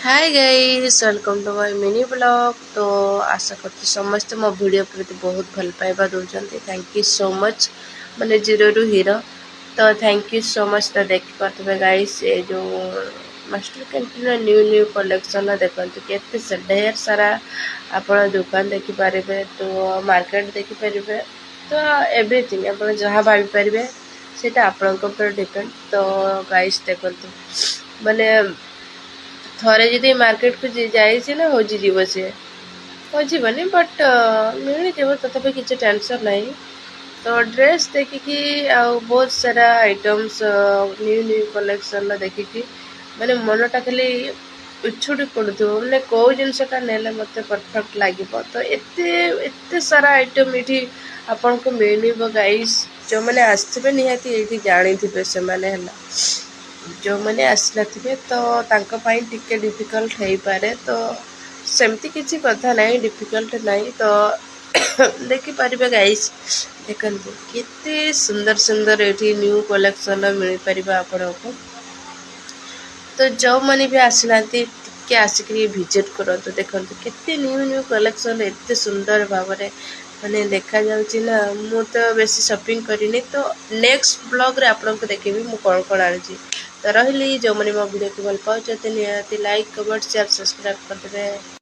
Hi guys, welcome to my mini vlog। ତ ଆଶା କରୁଛି ସମସ୍ତେ ମୋ ଭିଡ଼ିଓ ପ୍ରତି ବହୁତ ଭଲ ପାଇବା ଦେଉଛନ୍ତି। Thank you so much। ମାନେ ଜିରୋରୁ ହିରୋ, ତ thank you so much। ତ ଦେଖିପାରୁଥିବେ ଗାଇସ୍, ଏ ଯେଉଁ ମାଷ୍ଟର କ୍ୟାଣ୍ଟିନ୍ର ନ୍ୟୁ ନ୍ୟୁ କଲେକ୍ସନ୍ ଦେଖନ୍ତୁ, କେତେ ଢେର ସାରା ଆପଣ ଦୋକାନ ଦେଖିପାରିବେ, ତ ମାର୍କେଟ ଦେଖିପାରିବେ, ତ ଏଭ୍ରିଥିଙ୍ଗ ଆପଣ ଯାହା ଭାବିପାରିବେ, ସେଇଟା ଆପଣଙ୍କ ଉପରେ ଡିପେଣ୍ଡ। ତ ଗାଇସ୍, ଦେଖନ୍ତୁ, ମାନେ ଥରେ ଯଦି ମାର୍କେଟକୁ ଯାଇଛି ନା, ହଜିଯିବ ସିଏ। ହଜିବନି, ବଟ୍ ମିଳିଯିବ, ତଥାପି କିଛି ଟେନସନ୍ ନାହିଁ। ତ ଡ୍ରେସ୍ ଦେଖିକି ଆଉ ବହୁତ ସାରା ଆଇଟମ୍ସ, ନ୍ୟୁ ନ୍ୟୁ କଲେକ୍ସନ୍ର ଦେଖିକି ମାନେ ମନଟା ଖାଲି ଉଛୁଡ଼ି ପଡ଼ୁଥିବ, ମାନେ କେଉଁ ଜିନିଷଟା ନେଲେ ମୋତେ ପରଫେକ୍ଟ ଲାଗିବ। ତ ଏତେ ଏତେ ସାରା ଆଇଟମ୍ ଏଇଠି ଆପଣଙ୍କୁ ମିଳିବ ଗାଇସ୍। ଯେଉଁମାନେ ଆସିଥିବେ, ନିହାତି ଏଇଠି ଜାଣିଥିବେ ସେମାନେ ହେଲା। ଯେଉଁମାନେ ଆସିନଥିବେ, ତ ତାଙ୍କ ପାଇଁ ଟିକେ ଡିଫିକଲ୍ଟ ହେଇପାରେ। ତ ସେମିତି କିଛି କଥା ନାହିଁ, ଡିଫିକଲ୍ଟ ନାହିଁ। ତ ଦେଖିପାରିବେ ଗାଇସ୍, ଦେଖନ୍ତୁ କେତେ ସୁନ୍ଦର ସୁନ୍ଦର ଏଇଠି ନ୍ୟୁ କଲେକ୍ସନ୍ର ମିଳିପାରିବ ଆପଣଙ୍କୁ। ତ ଯେଉଁମାନେ ବି ଆସିନାହାନ୍ତି, ଟିକେ ଆସିକରି ଭିଜିଟ୍ କରନ୍ତୁ। ଦେଖନ୍ତୁ କେତେ ନ୍ୟୁ ନ୍ୟୁ କଲେକ୍ସନ୍, ଏତେ ସୁନ୍ଦର ଭାବରେ ମାନେ ଦେଖାଯାଉଛି ନା। ମୁଁ ତ ବେଶୀ ସପିଂ କରିନି, ତ ନେକ୍ସଟ ବ୍ଲଗ୍ରେ ଆପଣଙ୍କୁ ଦେଖିବି ମୁଁ କ'ଣ କ'ଣ ଆଣିଛି। ତ ରହିଲି। ଯେଉଁମାନେ ମୋ ଭିଡ଼ିଓକୁ ଭଲ ପାଉଛନ୍ତି, ନିହାତି ଲାଇକ୍, କମେଣ୍ଟ, ସେୟାର, ସବସ୍କ୍ରାଇବ୍ କରିଦେବେ।